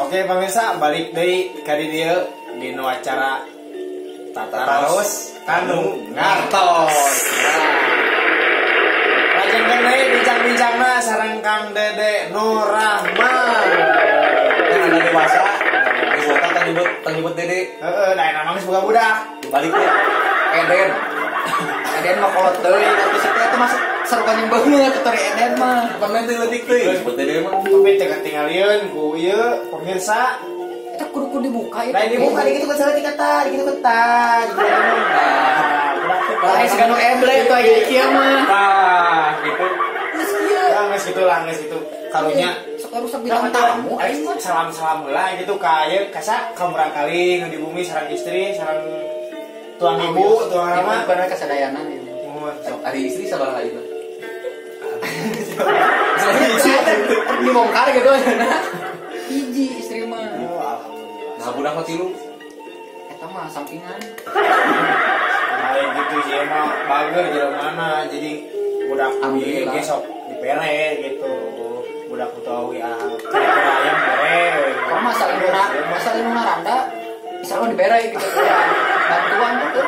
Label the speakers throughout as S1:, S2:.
S1: Oke pemirsa, balik deui ka di dieu dina acara Tataros Kanu Ngartos. Lajengkeun deui bincang-bincangna sareng Kang Dede Nurrahman.
S2: Yang anda dewasa, ibu kota tanyebut Dede.
S1: Heeh, da eta mah geus boga budak.
S2: Dibaliknya Eden.
S3: Eden mah kolot deui, atuh situ eta mah seru kanjeng beungeut atuh dari Eden mah.
S2: Pemain teh leutik teuing disebut Dede mah.
S1: Tapi teu katingalieun ku ieu pemirsa.
S3: Eta kudu dibuka ieu.
S1: Lain dibuka di kitu kan salah dikata, di kitu kan tah.
S3: Lain siga nu eble tuh aya kieu mah.
S2: Tah, gitu.
S3: Geus kieu.
S1: Geus kitu lah, geus kitu. Karunya
S3: sok rusak bintang tamu aing mah.
S1: Salam-salam heula gitu ka ieu kasa ka murangkali nu di bumi sareng istri, sareng tuang ibu, tuang rama.
S3: Bukan kasadayana ieu.
S1: Muhun.
S2: Sok ari istri sabaraha ieu?
S3: Dibongkar gitu. Hiji istri mah.
S1: Oh, alhamdulillah.
S2: Nah, budak mah tilu.
S3: Eta mah sampingan.
S1: Lain gitu sih mah bager jelema mana jadi budak ieu ge sok dipere gitu. Budak utawi ah ayam bere.
S3: Kalau masa induna randa bisa mah dibere gitu. Bantuan tuh.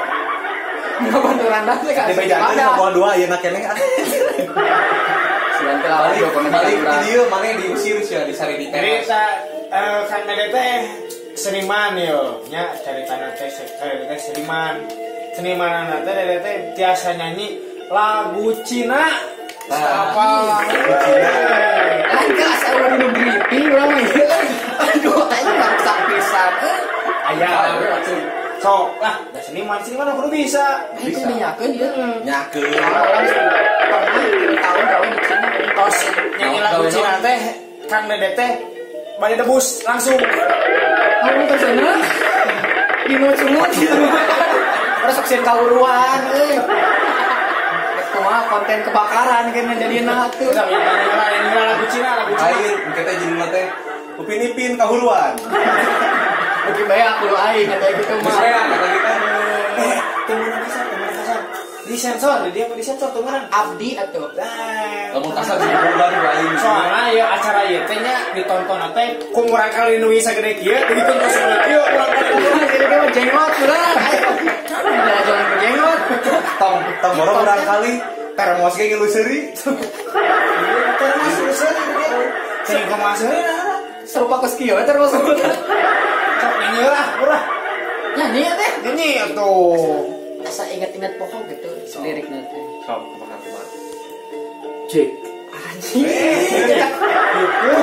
S3: Enggak bantu randa sih kan.
S2: Dibejakeun bawa dua ayeuna keneh ah. Balik di dieu maneh diusir sia disari di
S1: teras. Jadi Kang Dede teh seniman yo nya caritana teh teh seniman. Seniman teh Dede teh tiasa nyanyi lagu Cina. Apa lagu Cina?
S3: Lain kelas awal nu briefing urang mah ieu. Aduh, aing maksa pisan.
S1: Aya sok lah, da seniman kudu bisa.
S3: Itu dinyakeun ieu.
S2: Nyakeun.
S3: Orang pernah tahun gawe di Cina.
S1: Tos nyanyi lagu Cina teh Kang Dede teh bade debus langsung.
S3: Kamu ke sana? Dinut-sungut gitu. Terus sok sieun kauruan euy. Kumaha konten kebakaran kan jadina atuh.
S1: Nyanyi lagu Cina, lagu Cina.
S2: Aing engke teh judulna teh Upin Ipin kahuruan.
S3: Oke bae aku lu aing kata gitu mah.
S2: Geus kata kita.
S1: Temenan kasar, temenan kasar. Disensor, dia mah disensor temenan.
S3: Abdi atuh.
S1: Lah,
S2: lamun kasar dibubar ku aing.
S1: Soalna ieu acara ieu teh nya ditonton teh ku murang kali nu sagede kieu, ditonton sagede kieu urang kali.
S3: Jadi mah jenggot urang. Udah jalan ke jenggot.
S2: Tong tong borong urang kali termos ge ngilu seuri.
S1: Termos ngilu seuri dia. Sing kumaha seuri nah.
S3: Serupa kos kieu termos.
S1: Sok nyanyi lah, murah.
S3: Nyanyi ya teh?
S1: Nyanyi atuh.
S3: Asa ingat-ingat pokok gitu lirikna teh.
S2: Sok kumaha kumaha.
S3: Cek. Anjing.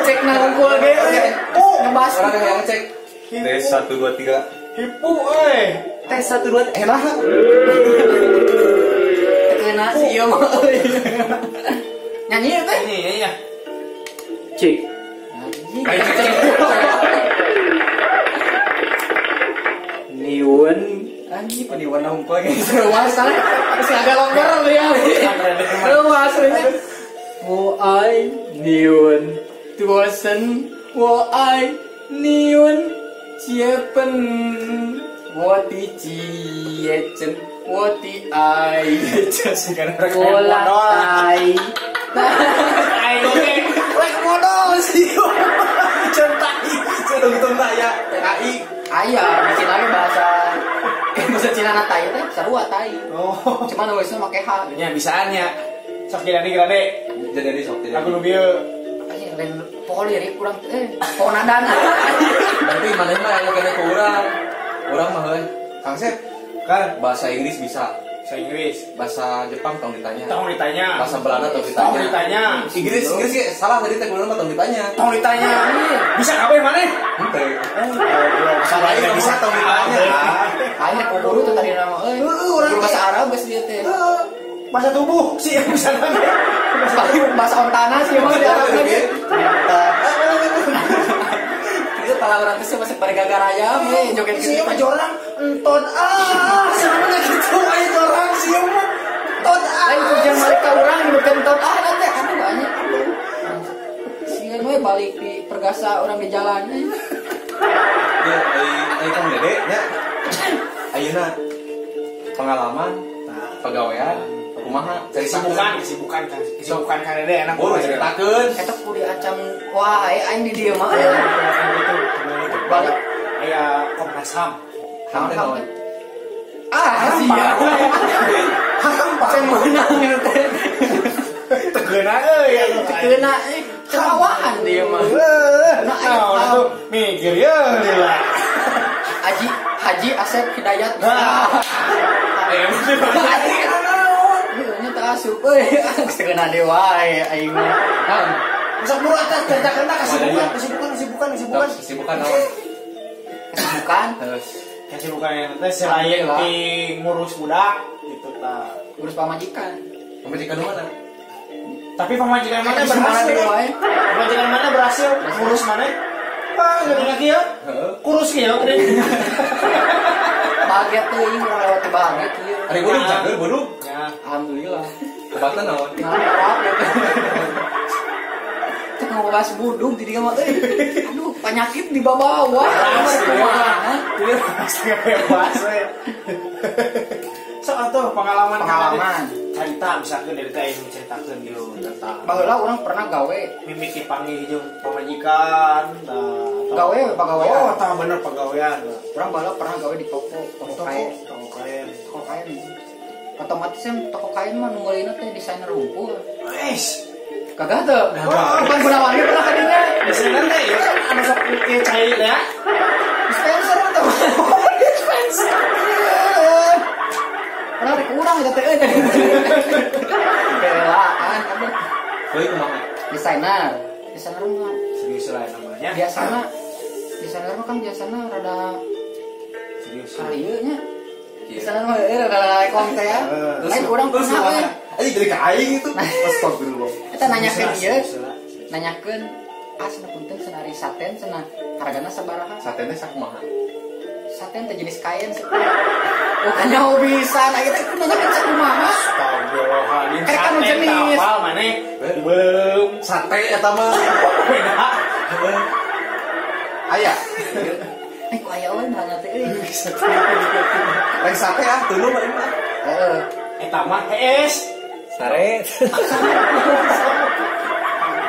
S3: Cek nangkul ge. Ngebahas
S2: orang yang cek. Tes 1 2 3.
S1: Hipu euy.
S2: Tes 1 2 enak.
S3: Kena sih ieu mah. Nyanyi ya teh?
S1: Nyanyi ya.
S3: Cek. Anjing. Niwen anjing peniwan hungkul ge luas terus agak longgar lu ya. Luas nya. Wo ai niwen tuosen wo ai niwen ciepen wo ti ciecen wo ti ai wo la tai.
S1: Ai lek modal sih. Centai,
S2: tungtung tak ya TKI.
S3: Aya, di Cina ge bahasa Cina na tai teh sarua tai.
S1: Oh.
S3: Cuman nulisna make H.
S1: Nya bisaan nya. Sok jadi grade.
S2: Jadi sok jadi.
S1: Lagu nu bieu.
S3: Anjing lain pokok lirik urang teh pokok nadana.
S2: Berarti maneh mah aya kena ke urang. Urang mah heuh. Kang Sep,
S1: kan
S2: bahasa Inggris bisa.
S1: Bahasa Inggris,
S2: bahasa Jepang tong ditanya.
S1: Tong ditanya.
S2: Bahasa Belanda tong ditanya.
S1: Tong ditanya.
S2: Inggris ge salah tadi teh kudu mah tong ditanya.
S1: Tong ditanya. Bisa kabeh maneh?
S2: Henteu.
S1: Salah
S2: ini bisa tong ditanya.
S3: Aing guru teh tadi nama euy.
S1: Heeh, urang
S3: bahasa Arab geus dieu teh.
S1: Heeh. Bahasa tubuh sih yang bisa nanya.
S3: Bahasa ontana sih emang di Arab lagi. Itu pala urang teh masih pada gagar ayam we joget
S1: sih mah jorang enton ah sebenarnya gitu aya jorang sih mah enton ah.
S3: Lain tujuan balik ka urang bukan enton ah nanti aduh banyak aduh. Sieun we balik di pergasa urang di jalan.
S2: Ya ai Kang Dede nya. Ayeuna pengalaman pagawean Kumaha?
S1: Kesibukan kan dede enak.
S2: Buru ceritakeun.
S3: Eta kudu diacam wae aing di dieu mah.
S1: Balik aya Komnas HAM.
S3: HAM. Ah, sia.
S1: HAM
S3: Can meunang teh.
S1: Tegeuna euy atuh.
S3: Tegeuna euy cerawahan dia mah.
S1: Nah, tuh mikir ye lila.
S3: Haji Asep Hidayat. Nya teh asup euy. Tegeuna deui wae aing mah.
S1: Sok buru atas ceritakeun kesibukan.
S2: Kesibukan naon?
S3: Kesibukan?
S2: Terus
S1: kesibukan teh selain di ngurus budak gitu tah.
S3: Ngurus pamajikan.
S2: Pamajikan mana?
S1: Tapi pamajikan mana berhasil? Pamajikan mana berhasil ngurus mana? Wah, geuning kieu. Kurus kieu geuning.
S3: Bahagia teuing urang lewat teh bahagia kieu.
S2: Ari buduk cager buduk.
S1: Ya,
S3: alhamdulillah.
S2: Obatna naon?
S3: Cek ngabahas buduk di dieu mah euy. Aduh, penyakit dibawa-bawa. Kumaha?
S1: Pasti bebas we. Sok atuh pengalaman. Cerita misalkan dari teh aing ceritakeun ieu tentang.
S3: Baheula urang pernah gawe
S1: mimiti panggih jeung pamajikan tah.
S3: Gawe pagawean.
S1: Oh, tah bener pagawean.
S3: Urang baheula pernah gawe di toko kain. Toko kain. Otomatis kan toko kain mah nu meulina teh desainer hungkul.
S1: Wes.
S3: Kagak teu. Bukan Gunawan pernah ka dinya.
S1: Desainer teh ieu kan anu sok ieu cai ya.
S3: Dispenser teh. Dispenser. Pernah rek urang eta teh euy. Belaan kabeh.
S2: Heuy kumaha?
S3: Desainer. Desainer mah
S1: serius lah namanya.
S3: Biasana desainer mah kan biasana rada
S1: serius.
S3: Kali ieu nya. Desainer mah euy rada lekong teh ya. Lain urang pernah we.
S2: Anjing jadi ka aing itu. Astagfirullah.
S3: Eta nanyakeun ieu. Nanyakeun ah cenah punten cenah ari saten cenah hargana sabaraha?
S2: Saten teh sakumaha?
S3: Saten teh jenis kain sih. Bukannya hobisan, aing teh nanyakeun sakumaha?
S1: Astagfirullahaladzim.
S3: Kan jenis.
S1: Apal maneh? Belum.
S2: Sate eta mah.
S1: Beda.
S2: Aya.
S3: Eh ku aya we nanya teh euy.
S2: Lain sate ah, teu mah ieu mah.
S3: Heeh.
S1: Eta mah hees.
S2: Sare.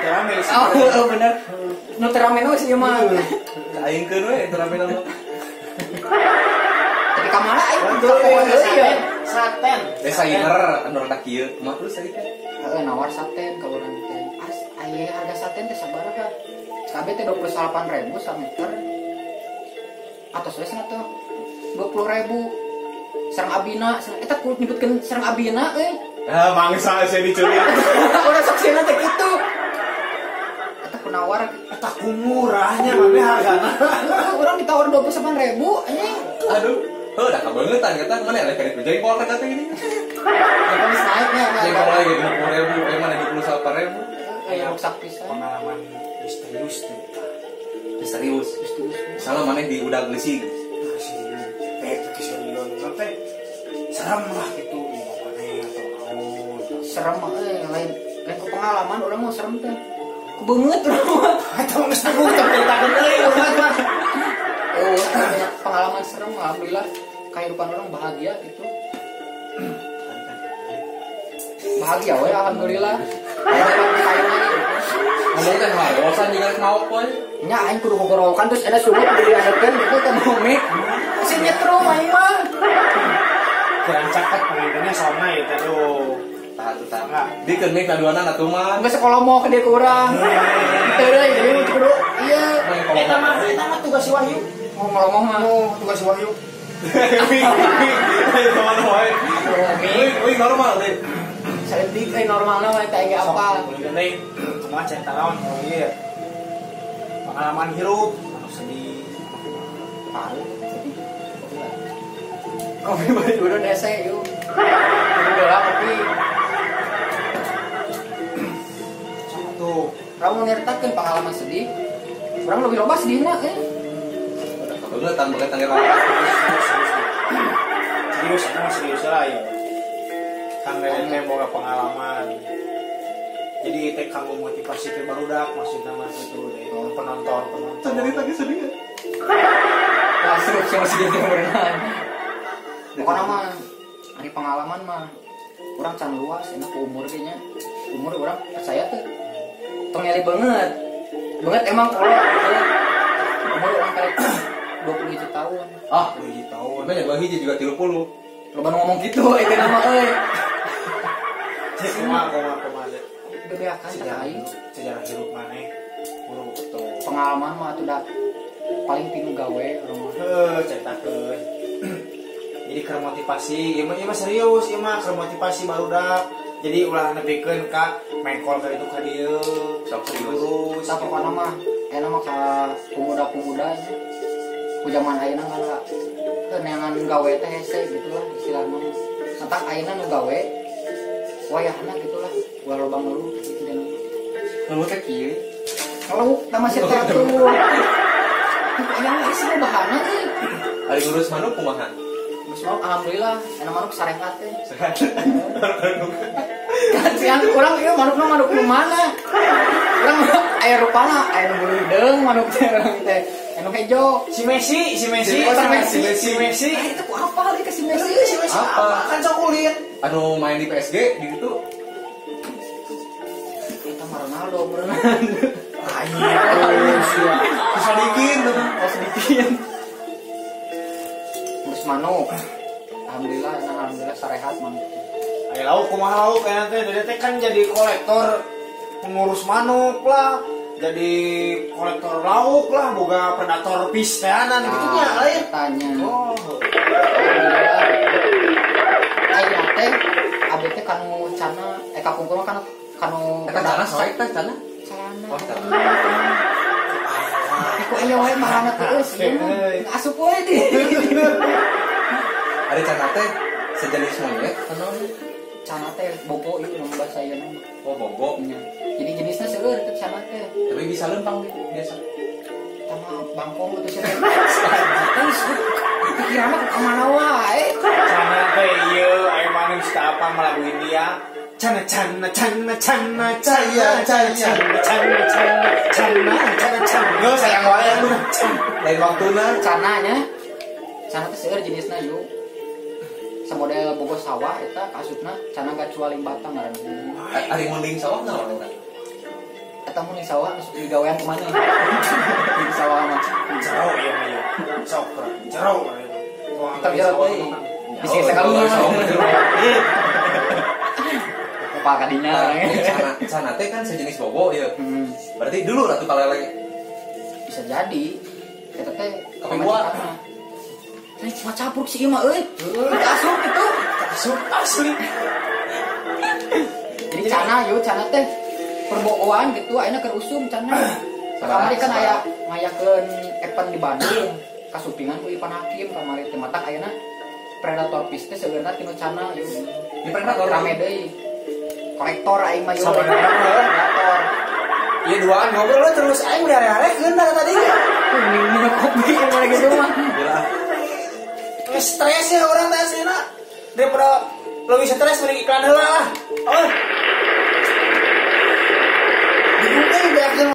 S1: Terame.
S3: Oh, bener. Nu terame we sih mah.
S2: Aingkeun we terame mah.
S3: Tapi kamana aing toko deui ya.
S1: Saten.
S2: Desainer anu rada kieu. Kumaha terus tadi kan?
S3: Heeh, nawar saten ka urang teh. As aya harga saten teh sabaraha? KB teh 28.000 sameter. Atos we cenah tuh 20.000. Sareng abina, eta kudu nyebutkeun sareng abina euy.
S1: Ah, mangsa saya dicuri.
S3: Urang sok sieuna teh kitu. Eta ku nawar
S1: eta ku murahnya mah hargana.
S3: Urang ditawar 28.000 anjing.
S2: Aduh. Heuh, da kabeungetan eta mana rek rek jengkol teh teh gini.
S3: Jengkol geus naik nya.
S2: Jengkol lagi 60.000, eh mana 28.000.
S3: Aya ruksak pisan.
S1: Pengalaman misterius teh.
S2: Misterius. Misalnya mana di udah gelisih.
S1: Teh teh serem lah gitu maneh atau naon.
S3: Serem mah euy, lain ku pengalaman urang mah serem teh. Ku beungeut urang mah.
S1: Eta geus teguh teh ceritakeun euy urang mah.
S3: Oh, pengalaman serem alhamdulillah kehidupan orang bahagia gitu. Bahagia we alhamdulillah.
S2: Ngomong teh harosan juga mau poe.
S3: Nya aing kudu gogorowokan terus ada sungut kudu diandekeun gitu teh bumi. Si nyetrum aing mah.
S1: Kurang caket pengantinnya sona ya teh tuh.
S2: Tah atuh tah. Dikeun mik kaduana atuh mah.
S3: Geus sekolah ke dia ku urang. Teu deui jadi kudu ieu.
S1: Eta mah tugas si Wahyu.
S3: Ngomong-ngomong mah
S1: tugas si Wahyu.
S2: Teman wae. Wih normal deh.
S3: Saeutik euy normalna mah teh ge apa.
S1: Deui kumaha cerita naon ieu. Pengalaman hirup anu sedih.
S3: Paling sedih. Kopi balik urun ese yuk. Udah lah kopi.
S1: Sok tuh.
S3: Urang mau nyeritakeun pengalaman sedih. Urang lebih loba sedihna euy.
S2: Kabeungetan beungetan ge lawas.
S1: Serius, emang serius lah ya. Kang Deden teh boga pengalaman. Jadi teh kanggo motivasi ke barudak maksudna mah kitu deh. Penonton.
S2: Jadi tadi sedih ya.
S3: Wah, seru sih masih jadi berenang. Pokoknya mah hari pengalaman mah Urang can luas enak umur ge nya. Umur urang percaya teu. Tong nyeri banget. Banget emang kalau umur urang karek 27 tahun.
S2: Ah, 27 tahun. Banyak bang hiji juga 30.
S3: Loba nu ngomong gitu eta nama euy.
S1: Kumaha.
S3: Bebeakan teh aing
S1: sejarah hirup maneh. Buru betul.
S3: Pengalaman mah atuh da paling tinu gawe urang mah.
S1: Heuh, caritakeun. Jadi keur motivasi, ieu mah serius, ieu mah keur motivasi barudak. Jadi ulah nepikeun ka mengkol ka ditu ka dieu.
S2: Sok serius.
S3: Tah pokona mah enak mah ka pemuda-pemuda nya. Ku zaman ayeuna kan neangan gawe teh hese gitulah istilahna. Matak ayeuna nu gawe wayahna gitulah, ulah loba ngeluh gitu deh.
S2: Ngeluh teh kieu.
S3: Ngeluh tah masih teh atuh. Aya we sih bahana euy.
S2: Ari ngurus manuk kumaha?
S3: Ngurus manuk alhamdulillah, enak manuk sarehat teh.
S2: Sehat.
S3: Kan siang urang ieu manukna manuk nu mana? Urang aya rupana, aya nu bulu hideung manuk teh urang teh. Anu hejo.
S1: Si Messi.
S3: Si Messi. Ah, itu ku apa lagi ke si Messi?
S1: Si Messi apa? Kan sok kulit.
S2: Anu main di PSG di itu.
S3: Eta mah Ronaldo berenang.
S1: Ayo,
S2: sedikin tuh.
S3: Oh, sedikin. Ngurus manuk. Alhamdulillah, alhamdulillah sarehat manuk.
S1: Ayo lauk kumaha lauk aya teh dede teh kan jadi kolektor pengurus manuk lah. Jadi kolektor lauk lah, boga predator fish teanan gitu nya lain.
S3: Tanya.
S1: Oh.
S3: Ayeuna teh abdi teh kanu cana kapungkur mah kanu kanu
S2: cana soek teh cana.
S3: Cana.
S2: Oh, cana.
S3: Ku aya wae mahana terus. Asup wae di.
S2: Ari cana teh sejenis monyet anu
S3: cana teh bogo ieu nu bahasa ieu mah.
S2: Oh, bogo.
S3: Nya. Jadi jenisnya seueur teh cana teh.
S2: Tapi bisa lempang biasa.
S3: Sama bangkong atau siapa. Terus pikiranna ka mana wae.
S1: Cana teh ieu aya maneh geus apa lagu India. Cana cana cana cana cana cana cana cana cana cana cana. Geus sayang wae anu.
S2: Lain waktuna
S3: cananya. Cana teh seueur jenisna yuk. Samodel bogo sawah eta kasupna cana gacualing batang ngaranna.
S2: Ari munding sawah naon eta?
S3: Eta munding sawah asup digawean ku maneh. Di sawah mah.
S1: Jero ieu mah ieu. Sok jero.
S3: Tetep jero deui. Bisi sakalunya. Apa kadinya?
S2: Cana teh kan sejenis bogo ieu. Berarti dulu ratu kalele.
S3: Bisa jadi. Eta teh
S2: kapingua.
S3: Ini cuma capruk sih mah euy. Asup itu.
S1: Asup asli.
S3: Jadi cana yeuh cana teh perbogoan gitu ayeuna keur usum cana. Kamari kan aya ngayakeun event di Bandung. Kasupingan ku Ipan Hakim kamari teh matak ayeuna predator fish teh sebenarnya tinu cana yeuh.
S2: Di predator
S3: rame deui. Kolektor aing mah yeuh.
S1: Predator. Ieu duaan ngobrol terus aing diare-arekeun da tadi.
S3: Minum kopi yang gitu mah.
S1: Stres ya orang teh aslinya daripada lebih stres mending iklan heula lah. Oh.